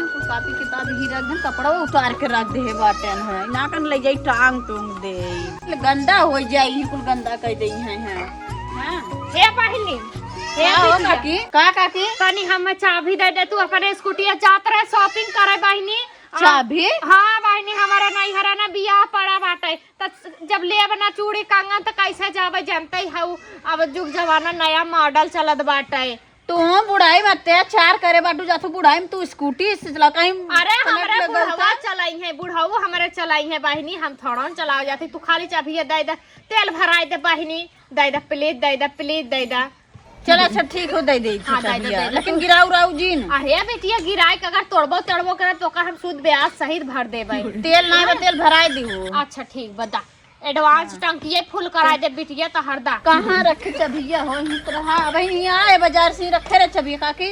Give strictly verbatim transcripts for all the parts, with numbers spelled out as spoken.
कुल कापी किताब ही रख दे, कपड़ा उतार के रख दे बाटे है, ना कन ले जाई टांग टूंग दे, कुल गंदा हो जाई, कुल गंदा कर दे है, है। हाँ। हे बहिनी, हे हाँ, हो बिटिया। काकी। का काकी? तनी हम चाभी दे दे, तू अपने स्कूटी जात रहे shopping करे बहिनी। आ, चाभी? हाँ बहिनी, हमारे नैहरा ना बियाह पड़ा बाटे, त जब लेब ना चूड़ी कंगन त कैसे जाबे, जानते ही हऊ, अब जुग जमाना नया model चलत बाटे। तू बुढ़ाई में अत्याचार करे बाटू, जातू बुढ़ाई में तू स्कूटी से चला, कहीं अरे, कनेक्ट हमरे लगल बुढ़वा था। चलाई है, बुढ़ऊ हमरे चलाई है बहिनी, हम थोड़ा न चलाओ जाते। तू खाली चाभी ये दे दे, तेल भराई दे बहिनी, दे दे please, दे दे please, दे दे। चल अच्छा ठीक हो, दे दे हाँ, दे दे, चाबिया, दे दे। लेकिन गिराऊ उराऊ जिन। अरे बिटिया, गिराए के अगर तोड़बो तोड़बो करे तो ओकर हम सूद ब्याज सहित भर देबे। तेल ना बा, तेल भराई दी हो। अच्छा ठीक बा, दा। Advance टंकिये full कराई दे बिटिया, तहर दा। कहाँ रखे चबिया हो? यहीं तो रहा। अबे यहीं आए बाजार से, यहीं रखे रहे चबिया काकी।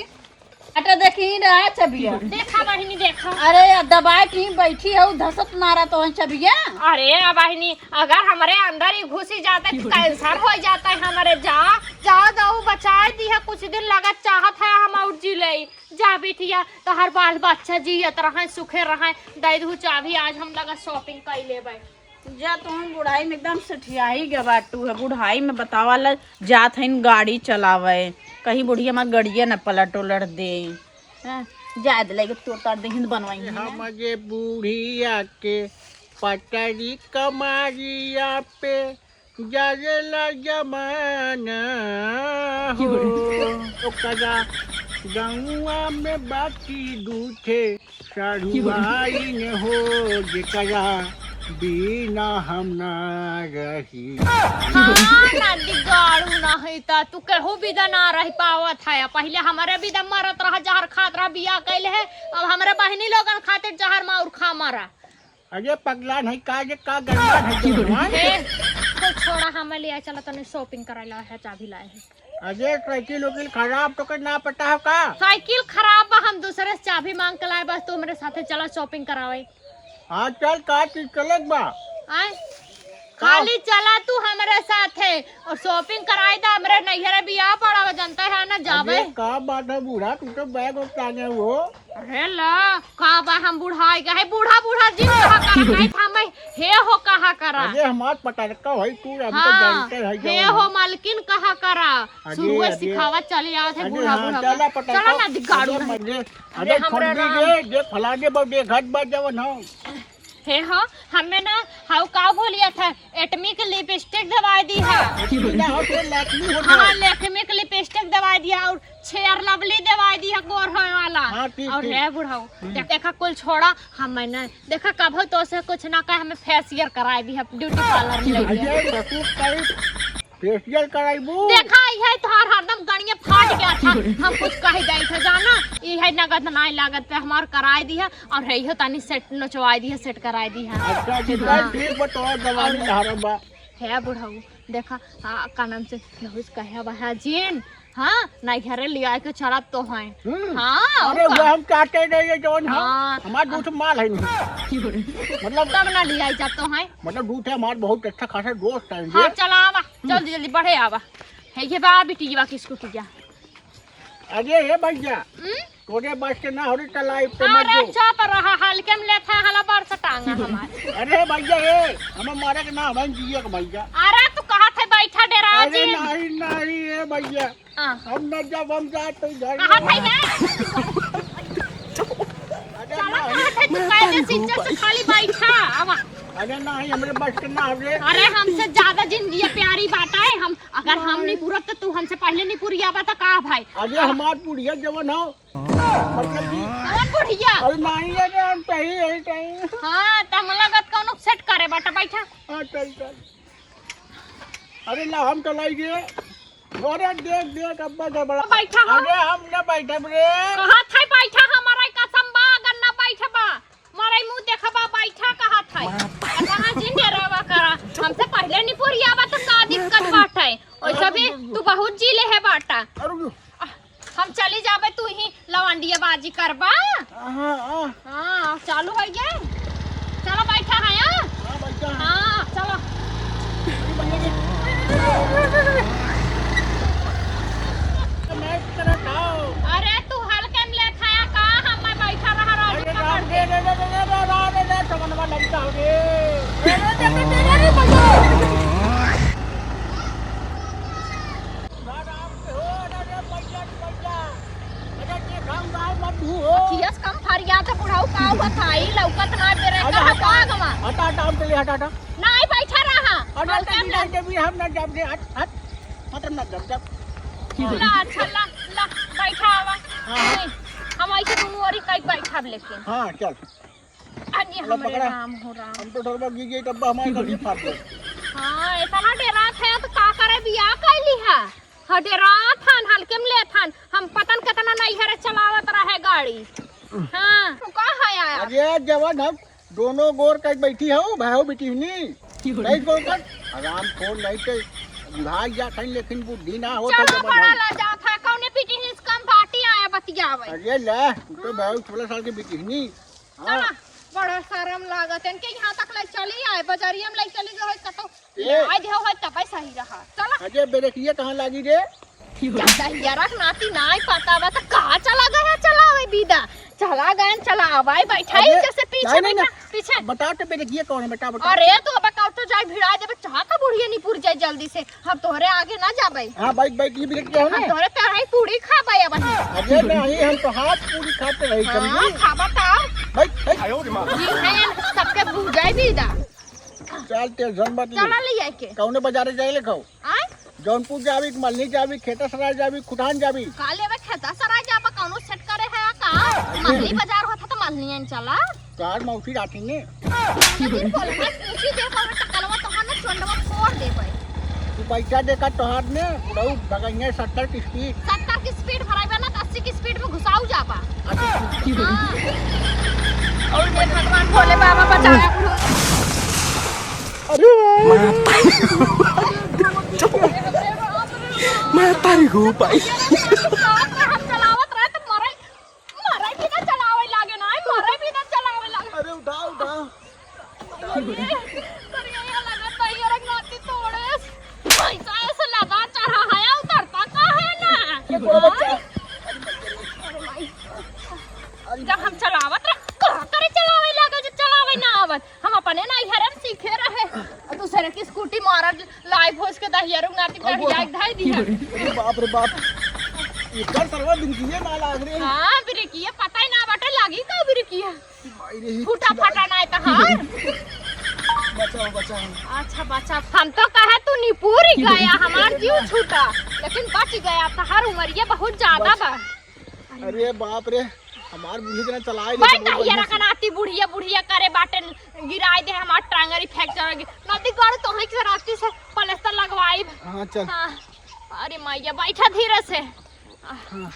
अटा देखी रहा चबिया। देखा बहिनी, देखा। अरे दबाए के बैठी हो, धसत मारा तो है चबिया। अरे बहिनी, अगर हमरे अंदर ही घुसी जाते तो cancer हो जाता है हमरे। जा, जा दऊ, बचाए दी है, कुछ दिन लगत चाहत है हम और जी ले। जा बिटिया, तोहर बाल बच्चा जियत रहे, सुखे रहे, दे दू चाभी, आज हम लगा shopping कर लेबे। जा, तुम बुढ़ाई में एकदम सठियाई गए बाटू है। बुढ़ाई में बतावा ला जात हईन गाड़ी चलावे, कहीं बुढ़िया हमार गड़िया न पलट उलट दे। हाँ, जाए दे, लगे तोड़ ताड़ दे, हिंद बनवाई है। हम जे बुढ़िया के पटरी कमारिया पे जागेला जमाना हो। ओकरा गौआ में बाटी दू ठे साढ़ुआइन हो, जेकरा बिना हम ना रही। हाँ, ना दिगाड़ू ना है ता, तू केहू बिदा ना रह पावत है। पहिले हमरे बिदा मरत रहा, जहर खात रहा, बियाह कैले है, अब हमरे बहिनी लोगन खातिर जहर माउर खा मरा। अरे पगला नहीं का, ये का गड़बड़ है जवन? ए, तो छोड़ा, हमें ले आए, चला तने shopping कराए ला है, चाबी लाए है। अरे साइकिल उकिल खराब तो के ना पटा हो का? साइकिल खराब बा, हम दूसरे से चाबी मांग के लाए, बस तू हमरे साथे चला shopping करावे। हाँ चल, का चीज चले के बा? आए? का? खाली चला तू हमरे साथे और shopping कराए दा, हमरे नैहरे बियाह पड़ा बा, जनता है ना, जावे। अरे का बात है बूढ़ा, तू तो bag उग टांगे हो। अरे ला, का बा हम बुढ़ाई गए, बूढ़ा बूढ़ा जिन कहा करा, नहीं था मैं, हे हो कहा करा। अरे हमार पटरका होई तू, हम तो हाँ, जानते हैं हे जवन हो है। मालकिन कहा करा। अरे, शुरुए अरे। सिखावा चली आवत है अरे बूढ़ा हाँ, बूढ़ा चला का। पटरका। चला ना दिगाड़ू अरे नहीं। मजे, अरे अरे छोड़ हमरा दी राम। रे, देख फलाने बा, देख घट बा जवन हो। हे हो, हमें ना, हाउ का बोलिया था, एटमी के lipstick दवाई दी है। एटमी ना हो, तो लैक्मी होता हाँ, है। लैक्मी के lipstick दवाई दिया और Fair Lovely दवाई दी है गोर होए वाला। हाँ, ठीक, और ठीक। है बुढ़ऊ, हम्म। देख, देखा कुल छोड़ा, हम मैंने, देखा कभो तो से कुछ ना कहे, हमें facial कराई दी है, beauty parlour में ले गए। अरे, बकूफ टाइप। Facial कराइबू? देखा, इहे तोहार हरदम गणिया फाट गया था। हम कुछ कह जाई थे, जाना? इहे नगद नाई लागत पे हमार कराई दी है और है इहो तानी set नचवाई दी है, set कराई दी है। अच्छा, ठीक है, हाँ। ठीक बा, तोहार जवानी और धारम बा। हे बुढ़ऊ, देखा, आ, का नाम से, केहू से कहे बा, है जिन? हाँ, ना घरे लियाए के चलत तो हैं। हम्म। हाँ, अरे, और का? वो हम चाहते नहीं, ये जौन हम, हाँ। हमार दू ठो माल है नहीं। मतलब तब ना लियाए जात तो हैं। मतलब, दू ठे हमार बहुत अच्छा खासा दोस्त हैं हाँ, ये। चला आवा, हम्म। जल्दी, जल्दी बढ़े आवा। है ये बा बिटिया की स्कूटी क्या? अरे, हे भैया, हम्म? तोरे बस के ना हो रे, चलाई पे मत अरे, जो। चुप रहा, हल्के में लेत है, हला बरस टांगा हमार। अरे भैया, ए, हमें मारे के ना, हमें जिए के भैया। अरे, तू कहा थे बैठा डेरा अरे जी। नहीं, नहीं, ए भैया। हाँ। हम न जब हम जात तो घर कहा में थे ये? अरे चला, नहीं। कहा थे तू मैं कायदे से इज्जत से खाली बैठा, आवा। अरे नहीं, हमरे बस के ना हो रे। अरे, हमसे ज्यादा जिंदगी प्यारी बात है, हम, अगर हम नहीं। नहीं पूरब तो तू हमसे पहले नहीं पूरी आवा तो का भाई? अरे, हमार बुढ़िया जवन हो, मतलब कि कौन बुढ़िया? अरे नहीं, अरे हम सही, यही सही। हाँ, त हम लगत कौनो set करे बाटा, बैठा। हाँ, चल, चल। अरे ला, हम चलाई गे। अरे देख, देख, अब्बा गड़बड़ा। बैठा हो। अरे हम ना बैठब रे। कहा था बैठा, हमारा ही कसम बा, अगर ना बैठबा, मारा ही मुंह देखबा, बैठा कहा था। कहाँ जिन डरावा करा, हमसे पहले नहीं पूरी आवा तो का दिक्कत बाटे? और सभी तू बहुत जी ले है बाटा। अरे हम चली जाबे, तू ही लवंडिया बाजी करबा। हाँ, हाँ। हाँ, चालू हो गए। चलो बैठा है, हाँ? हाँ, बैठा है। हाँ, चलो। अरे, मैं तेरा खाओ। अरे, तू हल्के में ले खाया का? हम मैं बैठा रहा, रहा। तू हो। अखिया से कम फरिया त बुढ़ऊ का हुआ था, ई लौकत ना बेरे अरे का हटा, का गवा। हटा, हटा, हम चले, हटा, हटा। नहीं, बैठा रहा। हटा, हल्का हटा, में। हटा, हम ना जाब दे, हट, हट। मतलब ना जाब, जाब। ला, अच्छा, ला, ला, बैठा आवा। हाँ, हाँ। हम ऐसे दोनों ओरी कई बैठा लेकिन। हाँ, चल। अरे ला, हमरे पकड़ा। राम हो राम। हम तो डरवा गिर गई, तब हमारे घर ये फाट गए। हाँ, इतना डेरात है तो का करे, बियाह कैली है? हाँ, डेरात हन, हल्के में लेत हन। हम पता न कितना नैहरे चलावत रहे गाड़ी। हाँ, तू का है आया? अरे जवन हम दोनों गोर कइ बैठी हो, भाई बिटिहनी। नहीं गोर कर, आराम खोल नहीं ते बुढ़ाई जात है, लेकिन बुद्धि ना हो तो चला जवन बड़ा हम। ला जात है, कौने बिटिहनी से कम बाटी आया बतियावे। अरे ले, तू तो भाई सोलह साल की बिटिहनी। हाँ। चला, बड़ा शर्म लागत है इनके, यहाँ तक ले चली आए, बजरिया में ले चली गए, कतो ए। ले आए देहो है, तबे सही रहा। चला। अरे, ब्रेकिया कहाँ लागी रे? ज्यादा हियरक नाती नाई पता बा, त कहाँ चला गया चलावे बीदा? चला गए चलावे, बैठा ही अरे, जैसे पीछे नहीं, नहीं, बैठा, नहीं। पीछे। बता तो ब्रेकिया कौन है, बता, बता। अरे, तू अब कब तो जाए भिड़ा देबे, चाह का बुढ़िया निपुर जाए जल्दी से। हम तोहरे आगे ना जाबे। हाँ, बैठ, बैठ, ये ब्रेक क्या है हम ना? तोहरे पेड़ाई पूरी खाबे अब। अरे नहीं, हम तो हाथ पूरी खाते रही हाँ, कभी। खाबा का? बैठ, बैठ। ये है, सबके बुझाई भी दा। चल, tension मत ले। चला ले आके। कौने बाजारे जाए ले खाओ? आय? जौनपुर जाबी, मल्हनी जाबी, खेता सराय जाबी, खुटान जाबी। का लेबे खेता सराय जाबा, कौनो सेट करे है का? मल्हनी बाजार होता तो मल्हनी आइन चला। तोहार मौसी राठी ने। यदि बोलबे पूछी दे, पर चकलवा तोहार ने चोंडवा फोड़ देबे। तू पैसा देखा तोहार ने, बुढ़ऊ भगइया सत्तर की speed। सत्तर की speed भराइबे ना, तो अस्सी की speed में घुसाऊ जाबा। अच्छा, ठीक है। हाँ। और ये भगवान भोले बाबा बचाया। अरे। मैं तारी हो भाई। हम चलावत रहे तो मरे। मरे भी ना चलावे लागे ना, मरे भी ना चलावे लागे। अरे उठा, उठा। अरे, अरे, ये लगा तो ये रंग नाती तोड़े। पैसा ऐसे लगा चढ़ा है, उतरता का है ना? ये बड़ा बच्चा। अरे माई। जब हम चलावत रहे, कहाँ करे चलावे लागे, जो चलावे ना आवत। हम अपने नैहरे में सीखे रहे। और दूसरे की स्कूटी मारत लाइफ हो उसके दहिया रुक नाती अब कर वो जाए धाई दिया। अरे बाप रे बाप। ये कर सरवा बिनकिए ना लाग रे। हाँ, बिरकिया पता ही ना बाटे लागी का बिरकिया। माई रे, फूटा खिला- फटा ना है तो हाँ। बचाओ, बचाओ। अच्छा, बचा। हम तो कहे तू निपुर ही गया, हमार जीव छूटा, लेकिन बच गया। तहार उमरिया बहुत ज्यादा बच- बा। अरे बाप रे, हमार बूढ़ी जना चलाए ले भाई, तो बहुत कहिया बढ़िया रखन से। आती बुढ़िया, बुढ़िया करे बाटे, गिराए दे हमार टांगरी फ्रैक्चर हो गई। नदी गड़ तो है कि राती से प्लास्टर लगवाई। हाँ, चल। हाँ। अरे मैया, बैठा धीरे से। हाँ।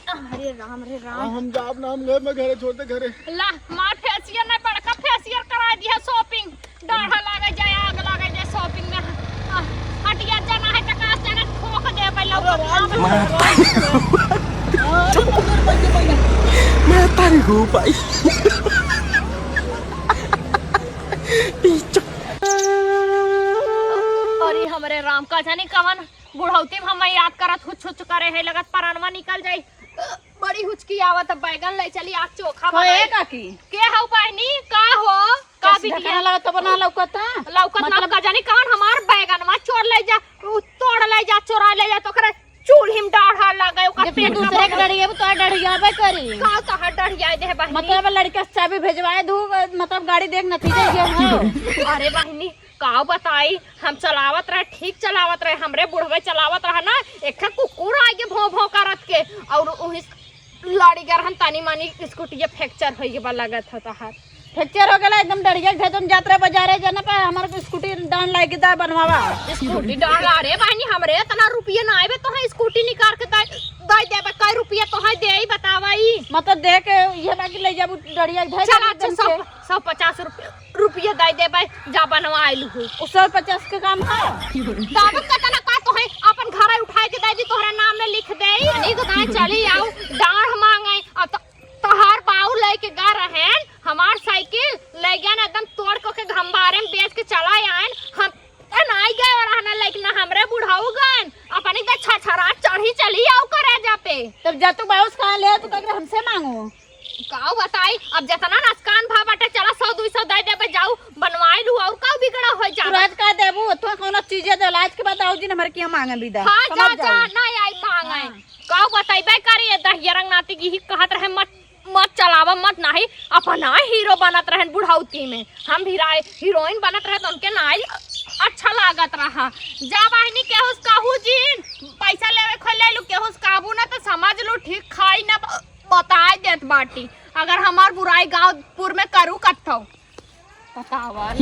अरे राम रे राम। हाँ, हम जाब ना, हम घर में घरे छोड़ दे घरे। ला, मार फेसियल नहीं, बड़का फेसियल करा दिया, शॉपिंग। डाढ़ा लागे जाए, आग लागे जाए शॉपिंग में। आ, हटिया जाना है, टकास जाना, ठोक दे, पहले अरे ऊपर राम नाम रे। मैं तारी हो भाई। अरे हमरे राम, का जाने कवन बुढ़ौती में हम याद करत हुच हुच करे है, लगत परानवा निकल जाई। बड़ी हुचकी आवत, अब बैगन ले चली, आज चोखा का बनाई। ए काकी? के हऊ बहिनी, का हो? का कस बिटिया? ढकना लगा तब ना लौकता? लौकत ना, मतलब का जानी कौन हमार बैगनवा चोर ले जा, उ तोड़ ले जा, चोरा ले जा, तो ओकरे चूल्ही में डाढ़ा लगे, ओकर जब पेट दूसरे के गड़िया में तो डढ़ियाबे करी। का कहा डढ़िया दे बहिनी? मतलब लड़का से चाबी भेजवाए दू, मतलब गाड़ी देख नतीजे ये हो। अरे बहिनी, का बताई, हम चलावत रहे, ठीक चलावत रहे, हमरे बुढ़वे चलावत रहा ना, एक ठे कुकुर आगे भों भों करत के, और उही लाड़ी गरहन तनी मनी स्कूटी फ्रैक्चर होई के बा लगत ह तहार। फ्रैक्चर हो गेला एकदम डरिया, घर तुम जात रहे बाजारे, जाना पे हमार स्कूटी डांड लागे दा बनवावा। स्कूटी डांड ला रे बहनी, हमरे इतना रुपये ना आवे तो है स्कूटी निकाल के दे, दे देबे, कई रुपये तो है दे ही बतावा ई। मतलब दे के ये बाकी ले जाबू डरिया धर चला, अच्छा, एकदम सौ, से। सौ पचास रुपये रुपया दे देबे, जा बनवा आइल हूँ। उ सौ पचास के काम है। दादा कतना का तो है, अपन घर उठाए के दे दी, तोहरा नाम में लिख दे। नहीं तो कहे चली आओ, डाढ़ मांगे। अब तो, तोहार बाऊ लेके गा रहेन, हमार साइकिल ले गया ना, एकदम तोड़ को के घंबारे में बेच के चला आयन। हम ए, नाई गए और रहना, लेकिन ना हमरे बुढ़ाऊ गए, अपनी तो छछरा चढ़ी चली आओ करे जा पे। तब जा तू बाऊ से कहा ले, तू कह हमसे मांगो। काऊ बताई, अब जितना नसकान भा बाटे, चला सौ दुई सौ दे देबे, जाऊ बनवाई लू, और काऊ बिगड़ा हो जा। तुरंत का देबू, तो कोनो चीजें दे, आज के बाद आओ जी, हमारे किया मांगे विदा। हाँ, समझ जा, जा, जाओ। ना आई मांगे। हाँ। का बताइबे करी, ये दहिया रंग नाती की ही कहत रहे, मत मत चलावा, मत, नाही अपना हीरो बनत रहन बुढ़ौती में। हम हीरा-, हीरोइन बनत रहे तो उनके नाही अच्छा लागत रहा। जा बहिनी, केहू से कहू जिन, पैसा लेवे खोले लू, केहू से कहबू ना तो समझ लू ठीक खाई ना ब-, बताई देत बाटी। अगर हमार बुराई गाँवपुर में करू कत्थौ, बतावा।